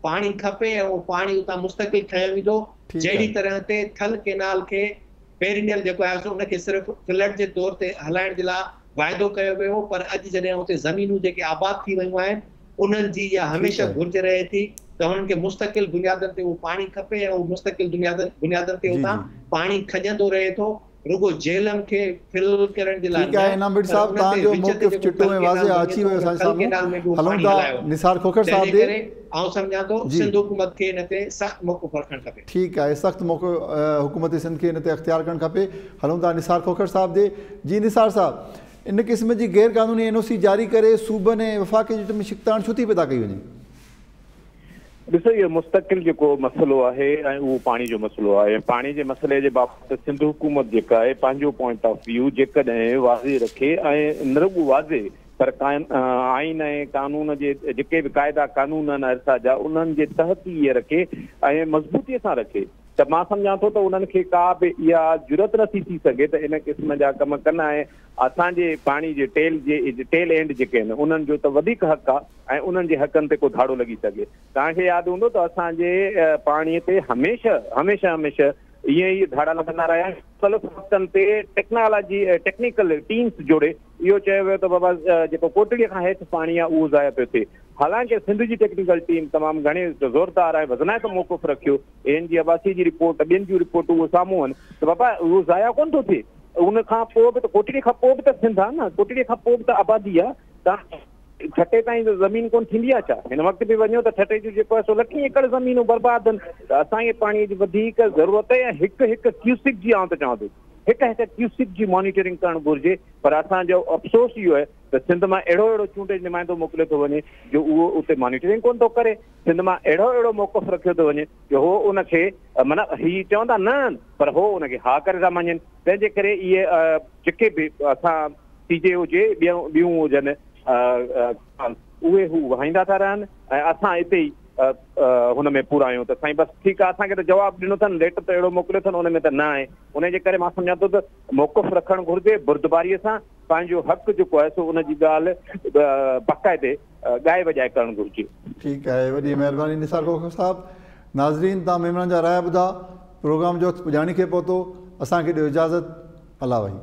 پاڻي کپي ۽ اهو پاڻي اتان مستقل کنيو ويندو جهڙي طرح تي ٿل ڪينال کي پيرينيل جيڪو آهي سو ان کي صرف فلڊ جي طور تي هلائڻ جي لاء واعدو ڪيو ويو هو پر اڄ جڏهن اتي زمينون جيڪي آباد ٿي ويون آهن انهن جي اها هميشه گهرج رهي ٿي ته انهن کي مستقل بنيادن تي اهو پاڻي کپي ۽ اهو مستقل بنيادن تي اتان پاڻي کڄندو رهي ٿو رڳو جهلم کي فل ڪرڻ جي لاء ٺيڪ آهي انعام ڀٽ صاحب توهان جو موقف چٽو ۽ واضح اچي ويو اسان جي سامهون هلون ٿا نثار کوکر صاحب ڏي آئون سمجهان ٿو سنڌ حڪومت کي ان تي سخت موقف رکڻ کپي. ٺيڪ آهي سخت موقف حڪومت سنڌ کي ان تي اختيار ڪرڻ کپي هلون ٿا نثار کوکر صاحب ڏي جي نثار صاحب ان قسم جي غير قانوني اين او سي جاري ڪري صوبن ۽ وفاق جي وچ ۾ ڇڪتاڻ ڇو ٿي پيدا ڪئي وڃي؟ ڏسو اهو مستقل جيڪو مسئلو آهي ۽ اهو پاڻي جو مسئلو آهي ۽ پاڻي جي مسئلي جي بابت سنڌ حڪومت جيڪا آهي پنهنجو پوائنٽ آف ويو جيڪڏهن واضح رکي ۽ نه رڳو واضح پر آئين ۽ قانون جي جيڪي به قاعدا قانون آهن ارسا جا انهن جي تحت ئي اهي رکي ۽ مضبوطي سان رکي ته مان سمجهان ٿو ته انهن کي ڪا به اها جرئت نٿي ٿي سگهي ته ان قسم جا ڪم ڪن ۽ اسان جي پاڻي جي ٽيل جي ٽيل اينڊ جيڪي آهن انهن جو ته وڌيڪ حق آهي ۽ انهن جي حقن تي ڪو ڌاڙو لڳي سگهي. توهان کي ياد هوندو ته اسان جي پاڻي تي هميشه هميشه هميشه ائين ئي ڌاڙا لڳندا رهيا آهن. مختلف وقتن تي ٽيڪنالاجي ٽيڪنيڪل ٽيمز جوڙي اهو چيو ويو ته بابا جيڪو ڪوٽڙي کان هيٺ پاڻي آهي اهو ضايع پيو ٿئي. حالانڪه سنڌ جي ٽيڪنيڪل ٽيم تمام گهڻي زوردار ۽ وزنائتو موقف رکيو. اين جي عباسي جي رپورٽ، ٻين جون رپورٽون اهي سامهون آهن ته بابا اهو ضايع ڪونه ٿو ٿئي. ان کان پوء به ته ڪوٽڙي کان پوء به ته سنڌ آهي نه، ڪوٽڙي کان پوء به ته آبادي آهي. توهان ٺٽي تائين ته زمين ڪونه ٿيندي آهي ڇا؟ هن وقت به وڃو ته ٺٽي جون جيڪو آهي سو لکين ايڪڙ زمينون برباد آهن ته اسان کي پاڻي جي وڌيڪ ضرورت آهي ۽ هڪ هڪ ڪيوسڪ جي آئون ته چوان ٿو هڪ هڪ ڪيوسڪ جي مانيٽرنگ ڪرڻ گهرجي پر اسان جو افسوس اهو آهي ته سنڌ مان اهڙو اهڙو چونڊي نمائندو موڪليو ٿو وڃي جو اهو اتي مانيٽرنگ ڪونه ٿو ڪري. سنڌ مان اهڙو اهڙو موقف رکيو ٿو وڃي جو هو ان کي معنيٰ هي چوندا نه آهن پر هو ان کي ها ڪري ٿا مڃين تنهن جي ڪري اهي جيڪي به اسان سي جي هجي ٻيون ٻيون هجن اهي هو وهائيندا ٿا رهن ۽ اسان اتي ئي هن ۾ پورا آهيون ته سائين بس ٺيڪ آهي اسان کي ته جواب ڏنو اٿن ليٽر ته اهڙو موڪليو اٿن ان ۾ ته نه آهي ان جي ڪري مان سمجهان ٿو ته موقف رکڻ گهرجي بردباري سان پنهنجو حق جيڪو آهي سو ان جي ڳالهه باقاعدي ڳائي وڄائي ڪرڻ گهرجي. ٺيڪ آهي وڏي مهرباني نثار کوکر صاحب. ناظرين توهان مهمانن جا رايا ٻڌا پروگرام جو وقت پڄاڻي کي پهتو اسان کي ڏيو اجازت الله وحي.